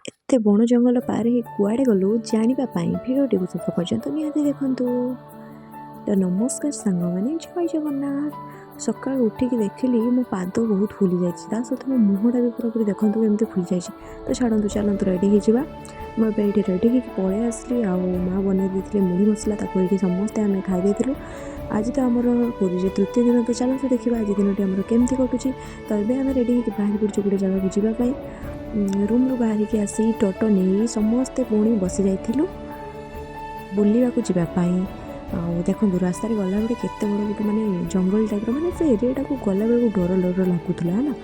ଏତେ ବଣ ଜଙ୍ଗଲ ପାର ହେଇ କୁଆଡ଼େ ଗଲୁ, ଜାଣିବା ପାଇଁ ଭିଡ଼ିଓଟିକୁ ଶେଷ ପର୍ଯ୍ୟନ୍ତ ନିହାତି ଦେଖନ୍ତୁ। ତ ନମସ୍କାର ସାଙ୍ଗମାନେ, ଜୟ ଜଗନ୍ନାଥ। ସକାଳୁ ଉଠିକି ଦେଖିଲି ମୋ ପାଦ ବହୁତ ଫୁଲି ଯାଇଛି, ତା ସହିତ ମୋ ମୁହଁଟା ବି ପୁରାପୁରି ଦେଖନ୍ତୁ କେମିତି ଫୁଲି ଯାଇଛି। ତ ଛାଡ଼ନ୍ତୁ, ଚାଲନ୍ତୁ ରେଡ଼ି ହେଇଯିବା। ମୁଁ ଏବେ ଏଇଠି ରେଡ଼ି ହେଇକି ପଳେଇ ଆସିଲି ଆଉ ମା ବନେଇ ଦେଇଥିଲେ ମୁଢ଼ି ମସଲା, ତାକୁ ଏଇଠି ସମସ୍ତେ ଆମେ ଖାଇ ଦେଇଥିଲୁ। ଆଜି ତ ଆମର ପୁରୀରେ ତୃତୀୟ ଦିନ। ତ ଚାଲନ୍ତୁ ଦେଖିବା ଆଜି ଦିନଟି ଆମର କେମିତି କଟୁଛି। ତ ଏବେ ଆମେ ରେଡ଼ି ହେଇକି ବାହାରି ପଡ଼ିଛୁ ଗୋଟେ ଜାଗାକୁ ଯିବା ପାଇଁ। ରୁମ୍ରୁ ବାହାରିକି ଆସି ଟୋଟୋ ନେଇ ସମସ୍ତେ ପୁଣି ବସି ଯାଇଥିଲୁ ବୁଲିବାକୁ ଯିବା ପାଇଁ। ଆଉ ଦେଖନ୍ତୁ, ରାସ୍ତାରେ ଗଲାବେଳେ କେତେ ବଡ଼ ଗୋଟେ ମାନେ ଜଙ୍ଗଲ ଟାଇପ୍ର, ମାନେ ସେ ଏରିଆଟାକୁ ଗଲାବେଳକୁ ଡର ଡର ଲାଗୁଥିଲା ହେଲା।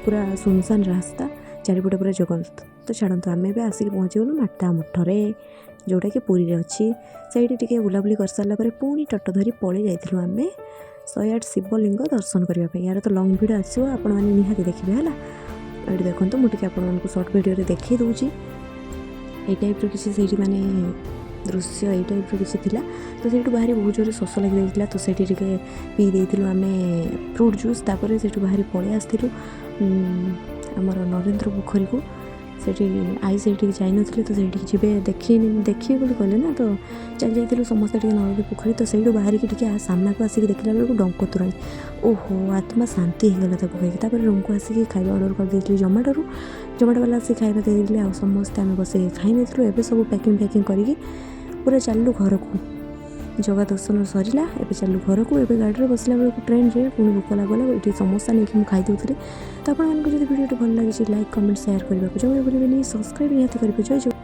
ପୁରା ସୁନସାନ ରାସ୍ତା, ଚାରିପଟେ ପୁରା ଜଙ୍ଗଲ। ତ ଛାଡ଼ନ୍ତୁ, ଆମେ ଏବେ ଆସିକି ପହଞ୍ଚିଗଲୁ ମାତା ମଠରେ, ଯେଉଁଟାକି ପୁରୀରେ ଅଛି। ସେଇଠି ଟିକେ ବୁଲାବୁଲି କରିସାରିଲା ପରେ ପୁଣି ଟୋଟୋ ଧରି ପଳେଇ ଯାଇଥିଲୁ ଆମେ 108 ଶିବଲିଙ୍ଗ ଦର୍ଶନ କରିବା ପାଇଁ। ୟାର ତ ଲଙ୍ଗ୍ ଭିଡ଼ିଓ ଆସିବ, ଆପଣମାନେ ନିହାତି ଦେଖିବେ ହେଲା। ଏଇଠି ଦେଖନ୍ତୁ, ମୁଁ ଟିକେ ଆପଣମାନଙ୍କୁ ସର୍ଟ ଭିଡ଼ିଓରେ ଦେଖେଇ ଦେଉଛି। ଏଇ ଟାଇପ୍ର କିଛି ସେଇଠି ମାନେ ଦୃଶ୍ୟ ଏଇ ଟାଇପ୍ର କିଛି ଥିଲା। ତ ସେଇଠୁ ବାହାରି ବହୁତ ଜୋରରେ ଶୋଷ ଲାଗିଯାଇଥିଲା, ତ ସେଇଠି ଟିକେ ପିଇ ଦେଇଥିଲୁ ଆମେ ଫ୍ରୁଟ୍ ଜୁସ୍। ତାପରେ ସେଇଠୁ ବାହାରି ପଳେଇ ଆସିଥିଲୁ ଆମର ନରେନ୍ଦ୍ର ପୋଖରୀକୁ। ସେଠି ଆଈ ସେଇଠିକି ଯାଇନଥିଲେ, ତ ସେଇଠିକି ଯିବେ ଦେଖିବେ ବୋଲି କହିଲେ ନା, ତ ଚାଲି ଯାଇଥିଲୁ ସମସ୍ତେ ଟିକେ ନରେନ୍ଦ୍ର ପୋଖରୀ। ତ ସେଇଠୁ ବାହାରିକି ଟିକେ ସାମ୍ନାକୁ ଆସିକି ଦେଖିଲା ବେଳକୁ ଡଙ୍କ ତୋରାଣି, ଓହୋ, ଆତ୍ମା ଶାନ୍ତି ହେଇଗଲା ତାକୁ ଖାଇକି। ତାପରେ ରୁମ୍କୁ ଆସିକି ଖାଇବା ଅର୍ଡ଼ର କରିଦେଇଥିଲି ଜମାଟୋରୁ। ଜମାଟୋ ବାଲା ଆସିକି ଖାଇବା ଦେଇଦେଲେ ଆଉ ସମସ୍ତେ ଆମେ ବସିକି ଖାଇ ନେଇଥିଲୁ। ଏବେ ସବୁ ପ୍ୟାକିଂ ଫ୍ୟାକିଂ କରିକି ପୁରା ଚାଲିଲୁ ଘରକୁ। ଜଗା ଦର୍ଶନ ସରିଲା, ଏବେ ଚାଲିଲୁ ଘରକୁ। ଏବେ ଗାଡ଼ିରେ ବସିଲା ବେଳକୁ ଟ୍ରେନ୍ରେ ପୁଣି ଭୋକ ଲାଗିଲା। ଏଠି ସମୋସା ନେଇକି ମୁଁ ଖାଇଦେଉଥିଲି। ତ ଆପଣମାନଙ୍କୁ ଯଦି ଭିଡ଼ିଓଟି ଭଲ ଲାଗିଛି, ଲାଇକ୍, କମେଣ୍ଟ, ସେୟାର କରିବାକୁ ଜମା ଭୁଲିବେନି। ସବସ୍କ୍ରାଇବ୍ ନିହାତି କରିବେ। ଜୟ ଜଗନ୍ନାଥ।